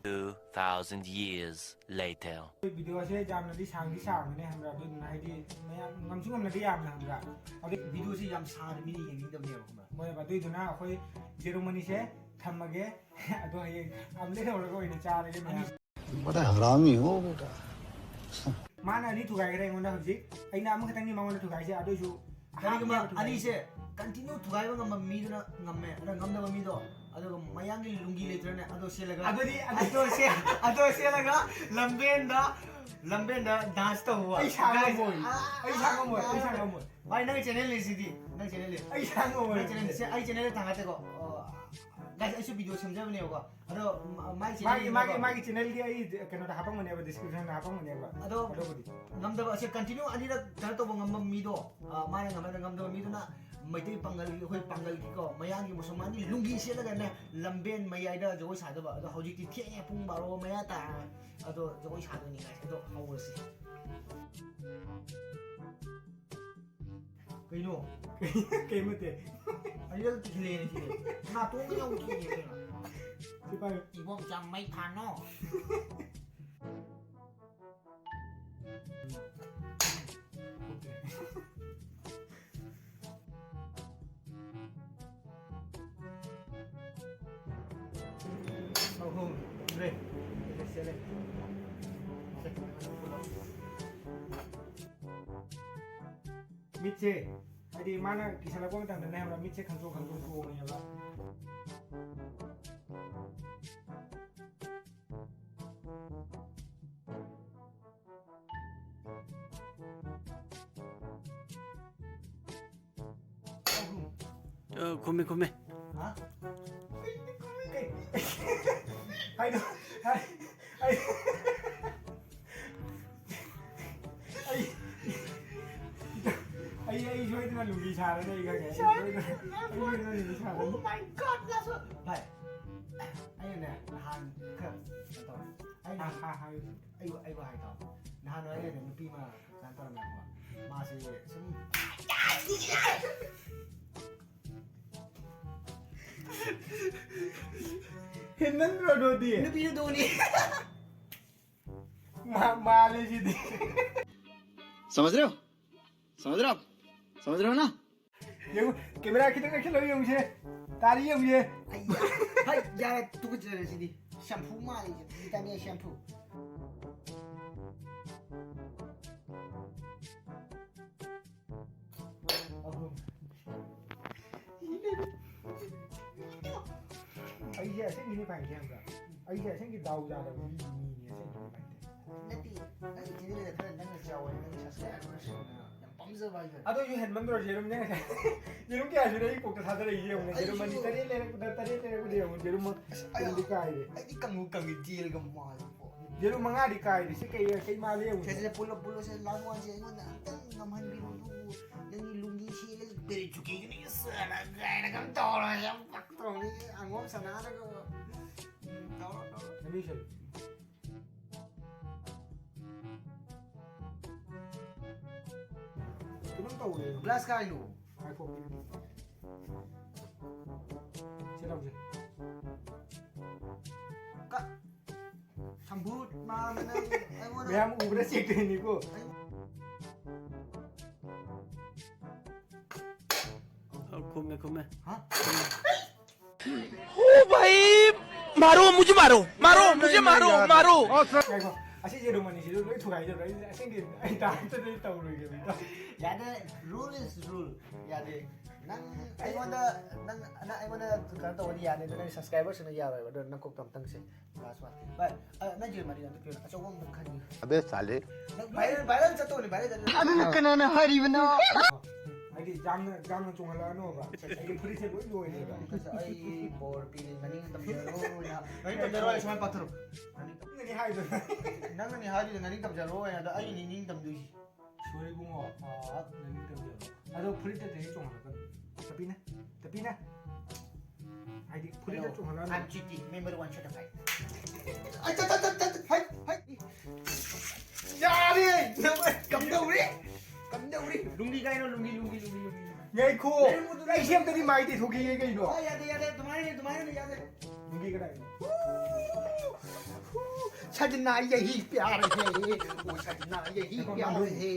Two thousand years later. ꯑꯩꯈꯣꯏ video ꯁꯦ ꯌꯥꯝꯅꯗꯤ ꯁꯥꯡꯗꯤ ꯁꯥꯡꯕꯅꯦ ꯈꯪꯕ꯭ꯔꯥ? ꯑꯗꯨꯗꯨꯅ ꯍꯥꯏꯗꯤ ꯃꯌꯥꯝ ꯉꯝꯁꯨ ꯉꯝꯅꯗꯦ ꯌꯥꯝꯅ ꯈꯪꯕ꯭ꯔꯥ? ꯑꯗꯨ video ꯁꯤ ꯌꯥꯝ ꯁꯥꯡꯅ ꯃꯤꯅ ꯌꯦꯡꯅꯤꯡꯗꯕꯅꯦꯕ ꯈꯪꯕ꯭ꯔꯥ? ꯍꯣꯏ, ꯑꯗꯨꯏꯗꯨꯅ ꯑꯩꯈꯣꯏ ceremony ꯁꯦ ꯊꯝꯃꯒꯦ꯫ ꯑꯗꯣ ꯍꯌꯦꯡ omelette ꯍꯧꯔꯒ ꯑꯣꯏꯅ ꯆꯥꯔꯒꯦ ꯃꯌꯥꯝ꯫ बड़ा हरामी हो बेटा। ꯃꯥꯅ ꯑꯅꯤ ꯊꯨꯒꯥꯏꯈ꯭ꯔꯦ ꯑꯩꯉꯣꯟꯗ ꯍꯧꯖꯤꯛ꯫ ꯑꯩꯅ ꯑꯃꯈꯛꯇꯪꯅꯤ ꯃꯉꯣꯟꯗ ꯊꯨꯒꯥꯏꯁꯦ, ꯑꯗꯨꯏꯁꯨ ꯀꯔꯤꯒꯨꯝꯕ ꯑꯍꯥꯟꯕ ꯊꯨꯒꯥꯏ- ꯑꯅꯤꯁꯦ continue ꯊꯨꯒꯥꯏꯕ ꯉꯝꯕ ꯃꯤꯗꯨꯅ ꯉꯝꯃꯦ, ꯑꯗ ꯉꯝꯗꯕ ꯃꯤꯗꯣ, ꯑꯗꯨꯒ ꯃꯌꯥꯡꯒꯤ ꯂꯨꯡꯒꯤ ꯂꯩꯇ꯭ꯔꯅꯦ, ꯑꯗꯣ ꯁꯦꯠꯂꯒ ꯑꯗꯨꯗꯤ, ꯑꯗꯨꯗꯤ ꯑꯗꯣ ꯁꯦ-, ꯑꯗꯣ ꯁꯦꯠꯂꯒ ꯂꯝꯕꯦꯟꯗ, ꯂꯝꯕꯦꯟꯗ dance ꯇꯧꯕ꯫ ꯑꯩ ꯁꯥ ꯉꯝꯃꯣꯏ꯫ ꯑꯥ, ꯑꯩ ꯁꯥ ꯉꯝꯃꯣꯏ꯫ ꯑꯩ ꯁꯥ ꯉꯝꯃꯣꯏ꯫ ꯚꯥꯏ, ꯅꯪ channel ꯂꯩꯁꯤꯗꯤ, ꯅꯪ channel ꯂꯩ꯫ ꯑꯩ ꯁꯥ ꯉꯝꯃꯣꯏ꯫ ꯅꯪ channel ꯂꯩ꯫ ꯑꯩ channel ꯊꯥꯡꯒꯠꯇꯦꯀꯣ꯫ ꯑꯣ, guys, ꯑꯩꯁꯨ video ꯁꯦꯝꯖꯕꯅꯦꯕꯀꯣ꯫ ꯑꯗꯣ ꯃ-, ꯃꯥꯒꯤ channel ꯃꯥꯒꯤ, ꯃꯥꯒꯤ, ꯅꯤꯅꯀꯣ꯫ ꯃꯥꯒꯤ channelꯒꯤ ꯑꯩ ꯀꯩꯅꯣꯗ ꯍꯥꯄꯝꯒꯅꯦꯕ, descriptionꯗ ꯍꯥꯄꯝꯒꯅꯦꯕ꯫ ꯑꯗꯣ ꯑꯗꯨꯕꯨꯗꯤ꯫ ꯉꯝꯗꯕ ꯑꯁꯦ continue ꯑꯅꯤꯔꯛ ꯀꯩꯅꯣ ꯇꯧꯕ ꯉꯝꯕ ꯃꯤꯗꯣ, ꯑ, ꯃꯥꯅ ꯉꯝꯅꯗ ꯉꯝꯗꯕ ꯃꯤꯗꯨꯅ ꯃꯩꯇꯩ ꯄꯥꯡꯒꯜꯒꯤ, ꯑꯩꯈꯣꯏ ꯄꯥꯡꯒꯜꯒꯤꯀꯣ, ꯃꯌꯥꯡꯒꯤ ꯃꯨꯁꯜꯃꯥꯟꯒꯤ ꯂꯨꯡꯒꯤ ꯁꯦꯠꯂꯒꯅꯦ, ꯂꯝꯕꯦꯟ ꯃꯌꯥꯏꯗ ꯖꯒꯣꯏ ꯁꯥꯗꯕ꯫ ꯑꯗꯣ ꯍꯧꯖꯤꯛꯇꯤ ꯊꯦꯡꯉꯦ, ꯄꯨꯡ ꯕꯥꯔꯣ ꯃꯌꯥ ꯇꯥꯔꯦ꯫ ꯑꯗꯣ ꯖꯒꯣꯏ ꯁꯥꯗꯣꯏꯅꯤ, guys꯫ ꯑꯗꯣ ꯍꯧꯔꯁꯤ꯫ ꯀꯩꯅꯣ? ꯀꯩꯝ ꯅꯠꯇꯦ꯫ ꯑꯅꯤꯔꯛ ꯊꯤꯜꯂꯛꯑꯦꯅꯦ ꯁꯤꯗꯤ꯫ ꯅꯥꯇꯣꯟꯒ ꯌꯥꯎ ꯊꯤꯜꯂꯛꯑꯦ ꯀꯩꯅꯣ? ꯁꯤ ꯄꯥꯏꯌꯨ꯫ ꯏꯕꯣꯝꯆꯥ ꯃꯩ ꯊꯥꯅꯣ꯫ ꯑꯍꯨꯝ, ꯃꯔꯤ꯫ ꯁꯦ, ꯁꯦ, ꯁꯦ꯫ ꯃꯤꯠꯁꯦ, ꯍꯥꯏꯗꯤ ꯃꯥꯅ ꯀꯤꯁꯜꯂꯛꯄ ꯃꯇꯝꯗꯅꯦ ꯈꯪꯕ꯭ꯔꯥ, ꯃꯤꯠꯁꯦ ꯈꯪꯗꯣꯛ ꯈꯪꯗꯣꯛ ꯆꯣꯡꯉꯦꯕ꯫ ꯑ, ꯈꯨꯝꯃꯦ, ꯈꯨꯝꯃꯦ꯫ ꯍꯥ? ꯀꯩ-, ꯀꯩ-, ꯍꯥꯏꯗꯣ, ꯍꯥꯏ-, ꯑꯩ, ꯑꯩ, ꯑꯩ, ꯑꯩ ꯁꯣꯏꯗꯅ ꯂꯨꯕꯤ ꯁꯥꯔꯅꯤ, ꯑꯩ ꯈꯪꯉꯦ꯫ ꯑꯩ ꯁꯣꯏꯗꯅ, ꯑꯩ ꯁꯣꯏꯗꯅ ꯂꯨꯕꯤ ꯁꯥꯔꯅꯤ꯫ Oh my God, ꯂꯥꯁ꯫ ꯚꯥꯏ, ꯑꯩꯅꯅꯦ, ꯅꯍꯥꯟ ꯈꯔ ꯀꯩꯅꯣ ꯇꯧꯔꯦ꯫ ꯑꯩꯅ ꯍꯥ, ꯍꯥ, ꯍꯥꯏꯌꯨ꯫ ꯑꯩꯕꯨ, ꯑꯩꯕꯨ ꯍꯥꯏ ꯇꯥꯎ꯫ ꯅꯍꯥꯟ ꯑꯩꯅꯅꯦ, ꯅꯨꯄꯤ ꯑꯃ ꯀꯩꯅꯣ ꯇꯧꯔꯝꯃꯦꯕꯀꯣ꯫ ꯃꯥꯁꯦ ꯁꯨꯝ ꯍꯦꯟꯃꯟꯗ꯭ꯔꯣ ꯑꯗꯨꯗꯤ? ꯅꯨꯄꯤꯗꯨ ꯇꯧꯅꯤ꯫ ꯃꯥ-, ꯃꯥꯜꯂꯦ ꯁꯤꯗꯤ꯫ समझ रहे हो? समझ रहे हो आप? समझ रहे हो ना? ꯌꯦꯡꯉꯨ, camera ꯈꯤꯇꯪ ꯅꯛꯁꯤꯜꯂꯒ ꯌꯦꯡꯉꯨꯁꯦ꯫ ꯇꯥꯔꯤ ꯌꯦꯡꯉꯨꯁꯦ꯫ ꯑꯩ ꯌꯥ-, ꯍꯩ, ꯌꯥꯔꯦ, ꯇꯨꯀꯠꯆꯔꯦ ꯁꯤꯗꯤ꯫ Shampoo ꯃꯥꯜꯂꯦ, Britannia shampoo꯫ ꯑꯩꯁꯦ ꯑꯁꯦꯡꯒꯤꯅꯤ ꯐꯥꯏꯟꯁꯦ ꯈꯪꯕ꯭ꯔꯥ? ꯑꯩꯁꯦ ꯑꯁꯦꯡꯒꯤ ꯗꯥꯎ ꯌꯥꯗꯕ ꯃꯤꯒꯤ ꯃꯤꯅꯦ ꯑꯁꯦꯡꯒꯤꯅꯤ ꯐꯥꯏꯟꯁꯦ꯫ ꯅꯠꯇꯦ, ꯅꯪꯒꯤ ꯆꯦꯅꯦꯜꯗ ꯈꯔ ꯅꯪꯅ ꯆꯥꯎꯋꯦ, ꯅꯪꯒꯤ ꯁꯕꯁꯀ꯭ꯔꯥꯏꯕꯔꯁꯤꯡꯅ ꯌꯥꯝ ꯄꯥꯝꯖꯕ ꯍꯥꯏꯇꯥꯔꯦ꯫ ꯑꯗꯣ ꯌꯨ ꯍꯦꯟꯃꯟꯗ꯭ꯔꯣ ꯖꯦꯔꯨꯝꯁꯦ ꯉꯁꯥꯏ? ꯖꯦꯔꯨꯝ ꯀꯌꯥ ꯁꯨꯔꯦ ꯑꯩ ꯀꯣꯛꯇ ꯊꯥꯗꯔꯛꯏꯁꯦ ꯌꯦꯡꯉꯨꯅꯦ꯫ ꯖꯦꯔꯨꯝ ꯑꯅꯤ ꯑꯩꯁꯨ ꯇꯔꯦꯠ ꯂꯩꯔꯛꯄꯗ ꯇꯔꯦꯠ ꯂꯩꯔꯛꯄꯗ ꯌꯦꯡꯉꯨ꯫ ꯖꯦꯔꯨꯝ ꯑꯁ, ꯑꯩ ꯖꯦꯔꯨꯝꯗꯤ ꯀꯥꯏꯔꯦ꯫ ꯑꯩꯗꯤ ꯀꯪꯕꯨ ꯀꯪꯉꯤ ꯖꯦꯜꯒ ꯃꯥꯜꯂꯦꯀꯣ꯫ ꯖꯦꯔꯨꯝ ꯃꯉꯥꯗꯤ ꯀꯥꯏꯔꯦ꯫ ꯁꯤ ꯀꯩ ꯀꯩ ꯃꯥꯜꯂꯦ ꯌꯦꯡꯉꯨ꯫ ꯁꯦ, ꯁꯦ, ꯄꯨꯜꯂꯣ, ꯄꯨꯜꯂꯣ, ꯁꯦ, ꯂꯥꯡ ꯋꯥꯟꯁꯦ ꯑꯩꯉꯣꯟꯗ ꯑꯝꯇꯪ ꯉꯝꯍꯟꯕꯤꯔꯣ, ꯑꯗꯨꯕꯨ ꯅꯪꯒꯤ ꯂꯨꯡꯒꯤ ꯁꯦꯠꯂꯒ ꯄꯦꯔꯦꯠ ꯆꯨꯀꯦꯒꯤ ꯅꯪꯒꯤ ꯁꯦꯠꯂ ꯀꯥꯏꯅꯒ ꯑꯝ ꯇꯧꯔꯒ ꯌꯥꯝ ꯄꯛꯇ꯭ꯔꯣ? ꯃꯤ ꯑꯉꯣꯝ ꯁꯅꯥꯅꯒ ꯇꯧꯔꯣ, ꯇꯧꯔꯣ꯫ ꯂꯝꯕꯤ ꯁꯦ꯫ ꯀꯩꯅꯣꯝ ꯇꯧꯔꯦ꯫ ꯒ꯭ꯂꯥꯁ ꯀꯥꯏꯅꯣ? ꯉꯥꯏꯈꯣ꯫ ꯁꯤ ꯇꯧꯁꯦ꯫ ꯀ-, ꯁꯝꯕꯨꯠ ꯃꯥꯅ ꯅꯪ ꯑꯩꯉꯣꯟꯗ ꯃꯌꯥꯝ ꯎꯕ꯭ꯔꯥ ꯆꯦꯛ ꯇꯧꯔꯤꯅꯤꯀꯣ꯫ ꯈꯨꯝꯃꯦ ꯈꯨꯝꯃꯦ꯫ ꯍꯥ? ओ भाई, मारो मुझे, मारो मारो मुझे, मारो मारो। ꯉꯥꯏꯈꯣ꯫ ꯑꯁꯤ ꯖꯦꯔꯨꯝ ꯑꯅꯤꯁꯤꯁꯨ ꯂꯣꯏ ꯊꯨꯒꯥꯏꯖꯕ꯭ꯔꯥ? ꯑꯩ ꯑꯁꯦꯡꯒꯤ ꯑꯩ ꯗꯥꯟꯁꯇꯗꯤ ꯇꯧꯔꯣꯏꯒꯦ ꯃꯤꯗꯣ꯫ ꯌꯥꯗꯦ, rule is rule. ꯌꯥꯗꯦ꯫ ꯅꯪ ꯑꯩꯉꯣꯟꯗ, ꯅꯪ, ꯅꯪ ꯑꯩꯉꯣꯟꯗ ꯀꯩꯅꯣ ꯇꯧꯕꯗꯤ ꯌꯥꯗꯦ, ꯑꯗꯣ ꯅꯪ ꯁꯕꯁꯀ꯭ꯔꯥꯏꯕꯔꯁꯤꯡꯅ ꯌꯥꯔꯣꯏꯕ, ꯑꯗꯣ ꯅꯪ ꯀꯣꯛꯇ ꯑꯝꯇꯪꯁꯦ꯫ ꯂꯥꯁ ꯋꯥꯟ꯫ ꯚꯥꯏ, ꯑ, ꯅꯪ ꯖꯦꯔꯨꯝ ꯑꯅꯤ ꯑꯝꯇ ꯄꯤꯔꯣ, ꯑꯆꯧꯕ ꯑꯝꯇ ꯈꯟꯒꯦ꯫ अबे साले। ꯅꯪ viral, viral ꯆꯠꯇꯧꯅꯦ, viral ꯆꯠꯇꯧꯅꯦ꯫ ꯑꯗꯨꯅ ꯀꯅꯥꯅ ꯍꯥꯏꯔꯤꯕꯅꯣ? ꯍꯥꯏꯗꯤ ꯌꯥꯝꯅ ꯌꯥꯝꯅ ꯆꯣꯡꯍꯜꯂꯛꯑꯅꯣꯕ꯫ ꯑꯩꯒꯤ ꯐꯨꯔꯤꯠꯁꯦ ꯂꯣꯏ ꯂꯣꯏꯔꯦꯕ꯫ ꯑꯩ ꯕꯣꯔ ꯄꯤꯔꯦ, ꯅꯅꯤꯡ ꯇꯝꯖꯔꯣ ꯍꯥꯏꯅ꯫ ꯅꯅꯤꯡ ꯇꯝꯖꯔꯣ ꯍꯥꯏꯅ ꯁꯨꯃꯥꯏꯅ ꯄꯥꯊꯔꯣ꯫ ꯅꯅꯤꯡ ꯇꯝ-, ꯅꯪꯅꯗꯤ ꯍꯥꯏꯗꯣꯏꯅꯦ꯫ ꯅꯪꯅꯅꯦ ꯍꯥꯏꯗꯣꯏꯗꯣ, ꯅꯅꯤꯡ ꯇꯝꯖꯔꯣ ꯍꯥꯏꯅ꯫ ꯑꯗꯣ ꯑꯩꯅꯤ ꯅꯤꯡ ꯇꯝꯗꯣꯏꯁꯤ꯫ ꯁꯣꯔꯤ ꯏꯕꯨꯡꯉꯣ꯫ ꯅꯅꯤꯡ ꯇꯝꯖꯔꯣ꯫ ꯑꯗꯣ ꯐꯨꯔꯤꯠꯇ ꯇꯦꯛ ꯆꯣꯡꯍꯜꯂꯛꯀꯅꯨ꯫ ꯇꯄꯤꯅ꯫ ꯇꯄꯤꯅ꯫ ꯍꯥꯏꯗꯤ ꯐꯨꯔꯤꯠꯇ ꯆꯣꯡꯍꯜꯂꯛꯑꯅꯨ꯫ I'm G T, member one shot of fight. ꯑꯩ ꯇꯠ, ꯇꯠ, ꯇꯠ, ꯇꯠ, ꯍꯩ, ꯍꯩ꯫ ꯌꯥꯔꯦ! ꯀꯝꯗꯧꯔꯤ? ꯀꯝꯗꯧꯔꯤ? ꯂꯨꯡꯒꯤ ꯀꯥꯏꯅꯣ, ꯂꯨꯡꯒꯤ, ꯂꯨꯡꯒꯤ, ꯂꯨꯡꯒꯤ, ꯂꯨꯡꯒꯤ꯫ ꯉꯥꯏꯈꯣ꯫ ꯑꯩ ꯁꯦꯝꯇꯗꯤ ꯃꯥꯏ ꯇꯩꯊꯣꯛꯈꯤꯒꯦ ꯀꯩꯅꯣ꯫ ꯑ, ꯌꯥꯗꯦ, ꯌꯥꯗꯦ, ꯑꯗꯨꯃꯥꯏꯅꯅꯦ, ꯑꯗꯨꯃꯥꯏꯅꯅꯦ, ꯌꯥꯗꯦ꯫ ꯂꯨꯡꯒꯤ ꯀꯗꯥꯏꯅꯣ? सजना यही प्यार है, ओ सजना यही प्यार है,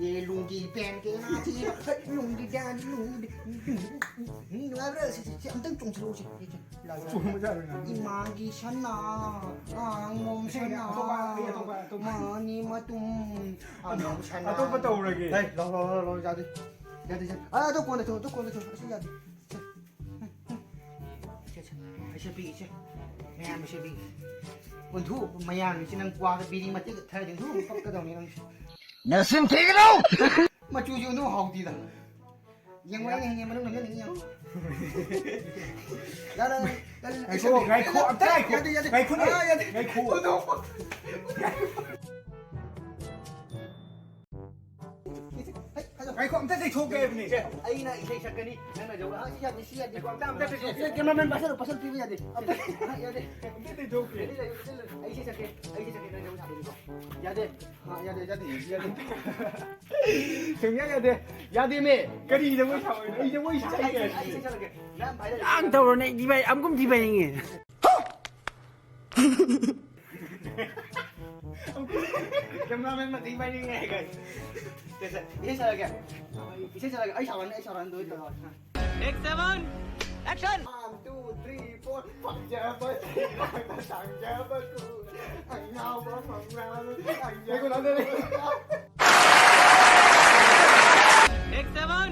ये लुंगी पहन के नाची, लुंगी डांस, लुंगी, ꯅꯨꯡꯉꯥꯏꯕ꯭ꯔꯥ? ꯁꯤ, ꯁꯤ, ꯁꯤ ꯑꯝꯇꯪ ꯆꯣꯡꯁꯤꯜꯂꯛꯑꯣ, ꯁꯤ, ꯁꯤ, ꯁꯤ꯫ ꯂꯥꯎ, ꯂꯥꯎ꯫ ꯆꯣꯡꯕ ꯌꯥꯔꯣꯏ ꯅꯪ꯫ ꯏꯃꯥꯒꯤ ꯁꯅꯥ, ꯑꯉꯣꯝ ꯁꯅꯥ, ꯑꯇꯣꯞꯄ, ꯑꯩ ꯑꯇꯣꯞꯄ, ꯑꯇꯣꯞꯄ꯫ ꯃꯅꯤ ꯃꯇꯨꯝ, ꯑꯉꯣꯝ ꯁꯅꯥ꯫ ꯑꯇꯣꯞꯄ ꯇꯧꯔꯒꯦ꯫ ꯍꯦ, ꯂꯥꯎ, ꯂꯥꯎ, ꯂꯥꯎ, ꯂꯥꯎ, ꯌꯥꯗꯦ꯫ ꯌꯥꯗꯦ, ꯌꯥꯗꯦ꯫ ꯑ, ꯑꯗꯨ ꯀꯣꯟꯅ ꯇꯧ, ꯑꯗꯨ ꯀꯣꯟꯅ ꯇꯧ꯫ ꯑꯁꯤ ꯌꯥꯗꯦ꯫ ꯁꯦ꯫ ꯁꯦ, ꯁꯦ꯫ ꯁꯦ ꯄꯤꯒꯦꯁꯦ꯫ ꯃꯌꯥꯝꯒꯤꯁꯦ ꯄꯤꯒꯦ꯫ ꯑꯣꯟꯊꯣꯛ ꯃꯌꯥꯝꯒꯤꯁꯦ ꯅꯪ ꯀ꯭ꯋꯥꯗ ꯕꯤꯔꯤ ꯃꯇꯦꯛ ꯊꯔꯗꯤ ꯑꯣꯟꯊꯣꯛ ꯄꯛꯀꯗꯧꯅꯤ ꯅꯪꯁꯦ꯫ ꯅꯆꯤꯟ ꯊꯤꯒꯅꯨ! ꯃꯆꯨꯁꯦ ꯑꯣꯟꯊꯣꯛ ꯍꯥꯎꯇꯦꯗ꯫ ꯌꯦꯡꯉꯣ, ꯑꯩꯅ ꯍꯦꯟꯅ ꯃꯅꯨꯡ ꯅꯝꯖꯟꯅꯤꯡꯉꯤ ꯌꯦꯡꯉꯣ꯫ ꯌꯥꯔꯦ, ꯌꯥꯔꯦ, ꯌꯥꯔꯦ, ꯉꯥꯏꯈꯣ, ꯉꯥꯏꯈꯣ, ꯑꯝꯇ ꯉꯥꯏꯈꯣ, ꯌꯥꯗꯦ, ꯌꯥꯗꯦ꯫ ꯉꯥꯏꯈꯣꯅꯦ, ꯑꯥ, ꯌꯥꯗꯦ꯫ ꯉꯥꯏꯈꯣ꯫ ꯑꯣꯟꯊꯣꯛ꯫ ꯍꯩ, ꯐꯖ- ꯉꯥꯏꯈꯣ, ꯑꯝꯇ ꯆꯩꯊꯣꯛꯀꯦ ꯍꯥꯏꯕꯅꯦ꯫ ꯁꯦ, ꯑꯩꯅ ꯏꯁꯩ ꯁꯛꯀꯅꯤ, ꯅꯪꯅ ꯖꯒꯣꯏ꯫ ꯑꯥ, ꯁꯤ ꯌꯥꯗꯦ, ꯁꯤ ꯌꯥꯗꯦ꯫ ꯉꯥꯏꯈꯣ, ꯑꯝꯇ, ꯑꯝꯇ ꯆꯩꯊꯣꯛꯀꯦ꯫ ꯁꯤ cameraman ꯄꯥꯏꯁꯜꯂꯨ, ꯄꯥꯏꯁꯜꯂꯨ, ꯄꯤꯕ ꯌꯥꯗꯦ꯫ ꯑꯝꯇ, ꯑꯥ, ꯌꯥꯗꯦ꯫ ꯑꯝꯇ ꯆꯩꯊꯣꯛꯀꯦ꯫ ꯂꯩ, ꯂꯩ, ꯂꯩ, ꯂꯩ꯫ ꯑꯩ ꯏꯁꯩ ꯁꯛꯀꯦ, ꯑꯩ ꯏꯁꯩ ꯁꯛꯀꯦ, ꯅꯪ ꯖꯒꯣꯏ ꯁꯥꯗꯣꯏꯅꯤꯀꯣ꯫ ꯌꯥꯗꯦ꯫ ꯑꯥ, ꯌꯥꯗꯦ, ꯌꯥꯗꯦ, ꯌꯥꯗꯦ꯫ ꯁꯨꯡꯌꯥ ꯌꯥꯗꯦ꯫ ꯌꯥꯗꯦꯃꯦ꯫ ꯀꯔꯤ ꯖꯒꯣꯏ ꯁꯥꯎ ꯍꯥꯏꯅꯣ? ꯑꯩ ꯖꯒꯣꯏ ꯁꯥ ꯑꯩ, ꯑꯩ, ꯍꯩꯇꯦ꯫ ꯑꯩ ꯏꯁꯩ ꯁꯛꯂꯛꯀꯦ꯫ ꯅꯪ ꯄꯥꯏꯔ ꯌꯥꯝ ꯇꯧꯔꯅꯦ, ꯏꯗꯤ ꯚꯥꯏ, ꯑꯃꯨꯛꯀꯨꯝ ꯊꯤ ꯄꯥꯏꯅꯤꯡꯉꯦ꯫ Cameraman ꯃꯊꯤ ꯄꯥꯏꯅꯤꯡꯉꯦ ꯍꯥꯏ ꯀꯥꯏ꯫ ꯁꯦ, ꯁꯦ, ꯏꯁꯩ ꯁꯛꯂꯛꯀꯦ꯫ ꯏꯁꯩ ꯁꯛꯂꯛꯀꯦ꯫ ꯑꯩ ꯁꯥꯎꯔꯅꯤ, ꯑꯩ ꯁꯥꯎꯔꯅꯤ, ꯑꯗꯨ ꯑꯣꯏ ꯇꯧꯔꯣ꯫ Take seven, action! One, two, three, four. ꯐꯖꯕ ꯊꯤꯔꯒ ꯇꯥꯡꯖꯕ ꯀꯨ-, ꯑꯉꯥꯎꯕ ꯃꯉꯥꯎꯕ ꯇꯥꯡꯖꯕ꯫ ꯉꯥꯏꯈꯣ, ꯂꯥꯛꯑꯣ, ꯂꯥꯛꯑꯣ꯫ Take seven,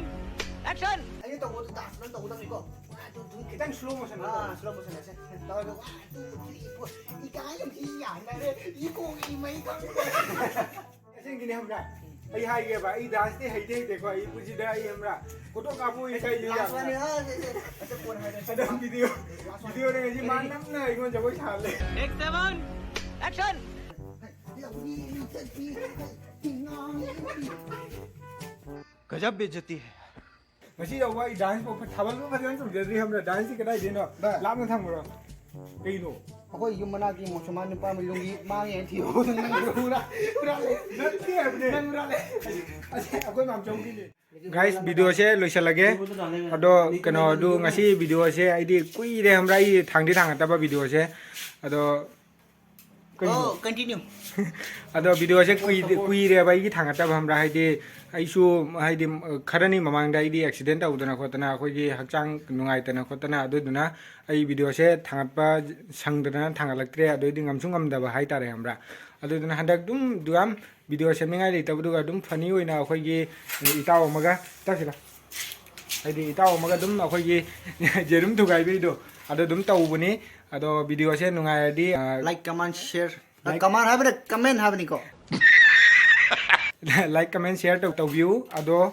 action! ꯑꯩꯅ ꯇꯧꯕꯗꯣ dance ꯅꯪ ꯇꯧꯒꯗꯕꯅꯤꯀꯣ꯫ One, two, three. ꯈꯤꯇꯪ slow motion ꯑꯥ, ꯇꯧ꯫ Slow motion ꯁꯦ꯫ ꯇꯧꯔꯒ one, two, three, four. ꯏꯀꯥꯏ ꯌꯥꯝ ꯊꯤ ꯌꯥꯝꯅꯔꯦ꯫ ꯏꯀꯣꯛ ꯏꯃꯩ ꯈꯪꯗꯦ꯫ ꯑꯁꯦꯡꯒꯤꯅꯦ ꯈꯪꯕ꯭ꯔꯥ? ꯑꯩ ꯍꯥꯏꯒꯦꯕ, ꯑꯩ dance ꯇꯤ ꯍꯩꯇꯦ ꯍꯩꯇꯦꯀꯣ, ꯑꯩ ꯄꯨꯟꯁꯤꯗ ꯑꯩ ꯈꯪꯕ꯭ꯔꯥ? Photo ꯀꯥꯞꯄ ꯑꯣꯏꯅ ꯏꯀꯥꯏ ꯂꯥꯁ ꯋꯥꯟꯅꯤ, ꯌꯥꯝꯅ꯫ ꯑꯥ, ꯁꯦ, ꯁꯦ, ꯑꯁ, ꯀꯣꯟꯅ ꯍꯥꯏꯔꯒꯦ꯫ ꯑꯗꯨꯝ video, video ꯅꯦ ꯉꯁꯤ ꯃꯥ ꯅꯝꯅ ꯑꯩꯉꯣꯟꯗ ꯖꯒꯣꯏ ꯁꯥꯍꯜꯂꯦ꯫ Take seven, action! ꯂꯧꯔꯤ ꯆꯠꯄꯤ, ꯇꯤꯡꯉꯥꯡ ꯆꯠꯄꯤ꯫ गजब बेइज्जती है। ꯉꯁꯤ ꯌꯧꯕ ꯑꯩ dance ꯐꯥꯎ ꯊꯥꯕꯜ ꯐꯥꯎ ꯐꯖꯅ ꯆꯣꯡꯖꯗ꯭ꯔꯤ ꯈꯪꯕ꯭ꯔꯥ? Dance ꯁꯤ ꯀꯗꯥꯏꯗꯩꯅꯣ? ꯚꯥꯏ꯫ ꯂꯥꯞꯅ ꯊꯝꯈ꯭ꯔꯣ꯫ ꯀꯩꯅꯣ? ꯑꯩꯈꯣꯏ ꯌꯨꯝ ꯃꯅꯥꯛꯀꯤ ꯃꯨꯁꯜꯃꯥꯟ ꯅꯨꯄꯥ ꯑꯃ ꯂꯨꯡꯒꯤ ꯃꯥꯡꯉꯦ ꯊꯤꯌꯣ꯫ ꯍꯨꯔꯥ-, ꯍꯨꯔꯥꯜꯂꯦ꯫ ꯅꯠꯇꯦ ꯍꯥꯏꯕꯅꯦ꯫ ꯅꯪ ꯍꯨꯔꯥꯜꯂꯦ꯫ ꯑꯁꯤ, ꯑꯁꯤ ꯑꯩꯈꯣꯏ ꯃꯥꯝꯆꯧꯒꯤꯅꯦ꯫ Guys, video ꯁꯦ ꯂꯣꯏꯁꯤꯜꯂꯒꯦ꯫ ꯑꯗꯣ ꯀꯩꯅꯣ, ꯑꯗꯨ ꯉꯁꯤ video ꯁꯦ ꯑꯩꯗꯤ ꯀꯨꯏꯔꯦ ꯈꯪꯕ꯭ꯔꯥ? ꯑꯩ ꯊꯥꯡꯗꯤ ꯊꯥꯡꯒꯠꯇꯕ video ꯁꯦ꯫ ꯑꯗꯣ ꯀꯩꯅꯣ? ꯑꯣ, continue꯫ ꯑꯗꯣ video ꯁꯦ ꯀꯨꯏ-, ꯀꯨꯏꯔꯦꯕ ꯑꯩꯒꯤ ꯊꯥꯡꯒꯠꯇꯕ ꯈꯪꯕ꯭ꯔꯥ? ꯍꯥꯏꯗꯤ ꯑꯩꯁꯨ, ꯍꯥꯏꯗꯤ, ꯈꯔꯅꯤ ꯃꯃꯥꯡꯗ ꯑꯩꯗꯤ accident ꯇꯧꯗꯅ ꯈꯣꯠꯇꯅ ꯑꯩꯈꯣꯏꯒꯤ ꯍꯛꯆꯥꯡ ꯅꯨꯡꯉꯥꯏꯇꯅ ꯈꯣꯠꯇꯅ, ꯑꯗꯨꯗꯨꯅ ꯑꯩ video ꯁꯦ ꯊꯥꯡꯒꯠꯄ ꯁꯪꯗꯗꯅ ꯊꯥꯡꯒꯠꯂꯛꯇ꯭ꯔꯦ꯫ ꯑꯗꯨꯏꯗꯤ ꯉꯝꯁꯨ ꯉꯝꯗꯕ ꯍꯥꯏꯇꯥꯔꯦ ꯈꯪꯕ꯭ꯔꯥ? ꯑꯗꯨꯗꯨꯅ ꯍꯟꯗꯛ ꯑꯗꯨꯝ ꯗꯨꯌꯥꯝ video ꯁꯦꯝꯅꯤꯡꯉꯥꯏ ꯂꯩꯇꯕꯗꯨꯒ ꯑꯗꯨꯝ funny ꯑꯣꯏꯅ ꯑꯩꯈꯣꯏꯒꯤ ꯏꯇꯥꯎ ꯑꯃꯒ, ꯏꯇꯥꯎꯁꯤꯗ, ꯍꯥꯏꯗꯤ ꯏꯇꯥꯎ ꯑꯃꯒ ꯑꯗꯨꯝ ꯑꯩꯈꯣꯏꯒꯤ ꯌꯦꯔꯨꯝ ꯊꯨꯒꯥꯏꯕꯩꯗꯣ, ꯑꯗꯣ ꯑꯗꯨꯝ ꯇꯧꯕꯅꯤ꯫ ꯑꯗꯣ video ꯁꯦ ꯅꯨꯡꯉꯥꯏꯔꯗꯤ, ꯑ, Like, comment, share. ꯑ, comment ꯍꯥꯏꯕꯅ comment ꯍꯥꯏꯕꯅꯤꯀꯣ꯫ Like, comment, share ꯇꯧ-, ꯇꯧꯕꯤꯌꯨ꯫ ꯑꯗꯣ,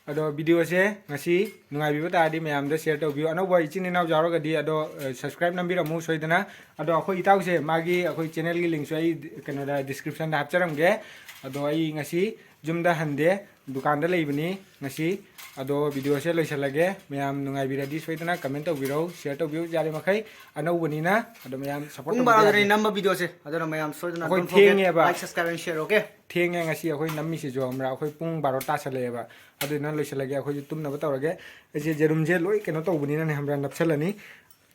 ꯑꯗꯣ video ꯁꯦ ꯉꯁꯤ ꯅꯨꯡꯉꯥꯏꯕꯤꯕ ꯇꯥꯔꯗꯤ ꯃꯌꯥꯝꯗ share ꯇꯧꯕꯤꯌꯨ꯫ ꯑꯅꯧꯕ ꯏꯆꯤꯟ ꯏꯅꯥꯎ ꯌꯥꯎꯔꯒꯗꯤ ꯑꯗꯣ, ꯑ, subscribe ꯅꯝꯕꯤꯔꯝꯃꯨ ꯁꯣꯏꯗꯅ꯫ ꯑꯗꯣ ꯑꯩꯈꯣꯏ ꯏꯇꯥꯎꯁꯦ, ꯃꯥꯒꯤ, ꯑꯩꯈꯣꯏ channel ꯒꯤ link ꯁꯨ ꯑꯩ ꯀꯩꯅꯣꯗ, description ꯗ ꯍꯥꯞꯆꯔꯝꯒꯦ꯫ ꯑꯗꯣ ꯑꯩ ꯉꯁꯤ ꯌꯨꯝꯗ ꯍꯟꯗꯦ, ꯗꯨꯀꯥꯟꯗ ꯂꯩꯕꯅꯤ ꯉꯁꯤ꯫ ꯑꯗꯣ video ꯁꯦ ꯂꯣꯏꯁꯤꯜꯂꯒꯦ꯫ ꯃꯌꯥꯝ ꯅꯨꯡꯉꯥꯏꯕꯤꯔꯗꯤ ꯁꯣꯏꯗꯅ comment ꯇꯧꯕꯤꯔꯧ, share ꯇꯧꯕꯤꯌꯨ ꯌꯥꯔꯤ ꯃꯈꯩ꯫ ꯑꯅꯧꯕꯅꯤꯅ ꯑꯗꯣ ꯃꯌꯥꯝ support ꯄꯨꯡ ꯇꯧꯕꯤꯕ ꯕꯥꯔꯣꯗꯅꯤ ꯌꯥꯗꯦ꯫ ꯅꯝꯕ video ꯁꯦ, ꯑꯗꯨꯅ ꯃꯌꯥꯝ ꯁꯣꯏꯗꯅ ꯑꯩꯈꯣꯏ don't forget ꯊꯦꯡꯉꯦꯕ꯫ Like, subscribe and share, okay? ꯊꯦꯡꯉꯦ ꯉꯁꯤ ꯑꯩꯈꯣꯏ ꯅꯝꯃꯤꯁꯤꯁꯨ, ꯈꯪꯕ꯭ꯔꯥ? ꯑꯩꯈꯣꯏ ꯄꯨꯡ ꯕꯥꯔꯣ ꯇꯥꯁꯜꯂꯛꯑꯦꯕ꯫ ꯑꯗꯨꯗꯨꯅ ꯂꯣꯏꯁꯤꯜꯂꯒꯦ, ꯑꯩꯈꯣꯏꯁꯨ ꯇꯨꯝꯅꯕ ꯇꯧꯔꯒꯦ꯫ ꯑꯩꯁꯦ ꯌꯦꯔꯨꯝꯁꯦ ꯂꯣꯏ ꯀꯩꯅꯣ ꯇꯧꯕꯅꯤꯅꯅꯦ, ꯈꯪꯕ꯭ꯔꯥ, ꯅꯞꯁꯜꯂꯅꯤ꯫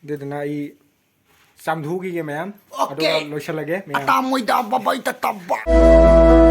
ꯑꯗꯨꯗꯨꯅ ꯑꯩ ꯆꯥꯝꯊꯣꯛꯈꯤꯒꯦ ꯃꯌꯥꯝ, Okay. ꯑꯗꯨꯒ ꯂꯣꯏꯁꯤꯜꯂꯒꯦ ꯃꯌꯥꯝ꯫ ꯑꯇꯥ ꯃꯣꯏꯗ ꯕꯕꯥꯏ ꯇꯇꯥꯕ꯫